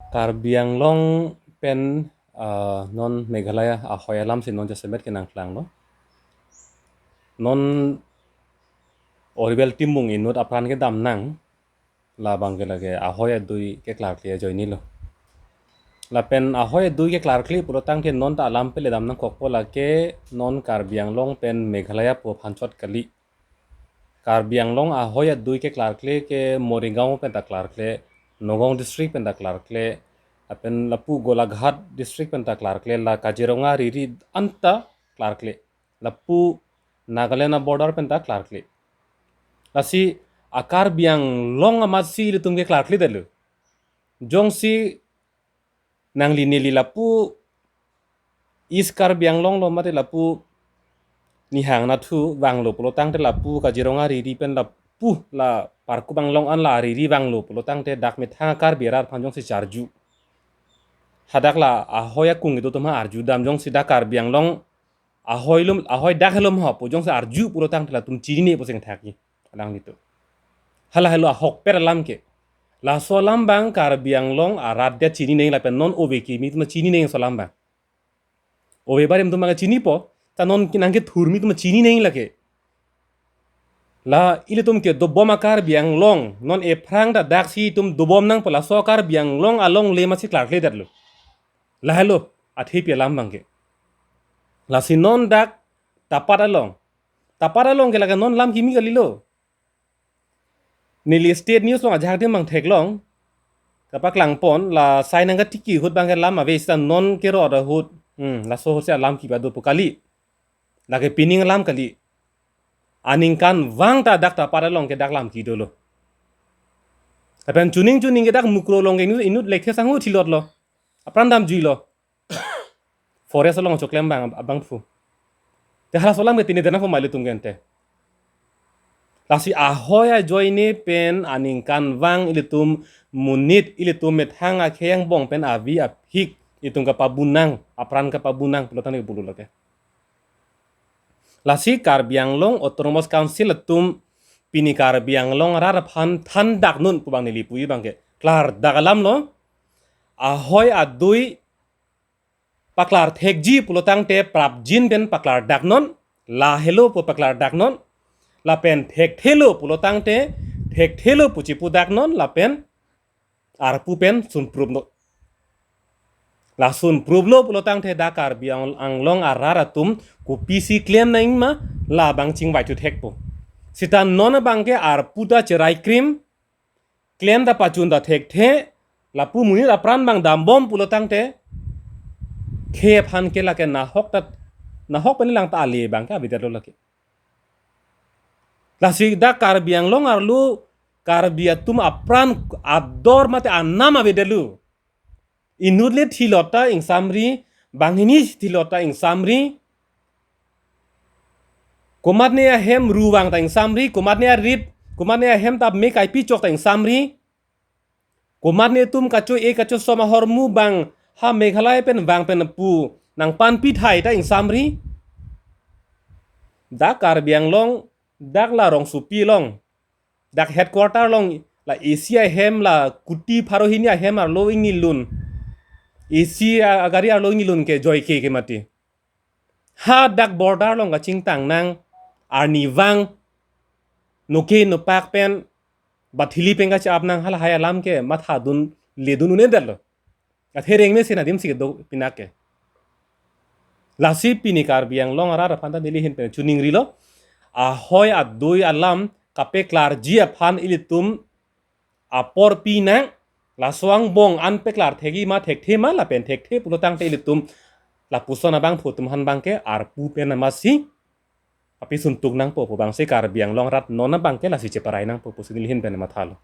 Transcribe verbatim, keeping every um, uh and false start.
Karbi Anglong pen, ah, non Meghalaya ahoi alam si non jasemet kenang klanglo. Non Oriwel Timung inut apran kedam nang, labang ke lake ahoi adui keklarkle ajoinelo. Lapen ahoi adui keklarkle pulo tangte non ta alam pele dam nangkokpo, lake non Karbi Anglong pen Meghalaya pu aphan chot kali. Karbi Anglong ahoi adui keklarkle ke Morigaon pen ta klarkle, Nagaon district pen ta klarkle, lapen lapu Golaghat district pen ta klarkle, la Kaziranga riri anta klarkle, lapu Nagaland a-border pen ta klarkle. Lasi a-Karbi Anglong amatsi ilitum keklarkledetlo. Jongsi nangli neli lapu East Karbi Anglong lo mate lapu Nihang Nathu vanglo pulo tangte, lapu Kaziranga riri pen lapu la Parkup Anglong an la riri vanglo pulo tangte, dak methang Karbi arat aphan jongsi charju, hadak la ahoi akung kedo atum ha arju dam, jongsi dak Karbi Anglong ahoi lom, ahoi dak helom ha pu jongsi arju pulo tangte latum chinine pu seng thaki alanglitum. Hala helo ahokpet alam ke. Laso alam abang Karbi Anglong arat dia chini nang lapen non ove kimi atum chini nang laso alam abang. Ove barim atum abang chinipo, ta non nangkethurmi atum chini nang lake. La ilitum kedobom a-Karbi Anglong, non ephrang ta daksi itum dobom nangpo, laso Karbi Anglong alongle amatsi klarkledetlo. Lahelo athepi alam abang ke. Lasi non dak Tapat along. Tapat along ke lake non lam kimi kalilo. Neli state news along ajahak adim abang theklong, kapaklang pon, la sai nangkatiki ahut abang ke lam ave, sita non kerot ahut. Hmm, laso ahut si alam kiba do pu kali. Lake pining alam kali. Aningkanvang ta dak Tapat along ke dak lam kidolo. Lapen chuning chuning ke dak Mukro along ke inut, inut lekthe sangho thilotlo. Apran damjuilo. Forest along choklem abang, abangphu. Te halaso alam ke tini dana pemalu tunggen te. Lasi ahoi ajoine pen aningkanvang ilitum monit, ilitum methang akhei angbong pen avi aphik ilitum kapabunang, apran kapabunang pulo tangte bulu lake. Lasi Karbi Anglong Autonomous Council atum pini Karbi Anglong arat aphan thandaknon pu abang neli puji abang ke klardak alamlo. Ahoi adui paklar thekji pulo tangte prapjin pen paklardaknon, lahelo pu paklardaknon, lapen thekthelo pulo tangte thekthelo pu chipudaknon, lapen arpu pen sunprupnon. La sunpruplo pulo tangte dak Karbi Ang-, Anglong arat atum kopisi klem nangma, labang chingvai thuthekpo. Sita non abang ke arpu ta cherai krim, klem ta pachun ta thekthe, lapu monit apran abang dambom pulo tangte, khei aphan ke lake nahok ta, nahok pen lang ta ale abang ke avedetlo lake. Lasi dak Karbi Anglong arlo Karbi atum apran ador mate anam avedetlo. Inut le thilot ta ingsamri, banghini thilot ta ingsamri. Komatne ahem ru vang ta ingsamri, komatne arip, komatne ahem ta me kaipi chok ta ingsamri. Komatne atum kacho-e kachosom ahormu abang ha Meghalaya pen vang pen pu nangpanpi thai ta ingsamri. Dak Karbi Anglong, dak la rongsopi along, dak headquarter along, la A C ahem, la kuti pharo hini ahem arlo ingnilun. A C a-, agari arlo ingnilun ke joike ke mati. Hadak border along kachingtang nang, arnivang, noke nopak pen, bathili pen kache-ap nang, halahai alam ke mathadun ledun un'edetlo. Athe rengme si nadim si kedo pinak ke. Lasi pini Karbi Anglong arat aphan ta neli ahin pen chuningrilo. Ahoi adui alam kapeklarji aphan ilitum apor pinang, laso angbong an peklar thekji ma thekthe ma, lapen thekthe pulo tangte ilitum lapuson abangphu atum aphan abang ke arpu pen amatsi api suntuk nangpo pu abangsi Karbi Anglong arat non abang ke lasi cheparai nangpo pusi neli ahin pen mathalo.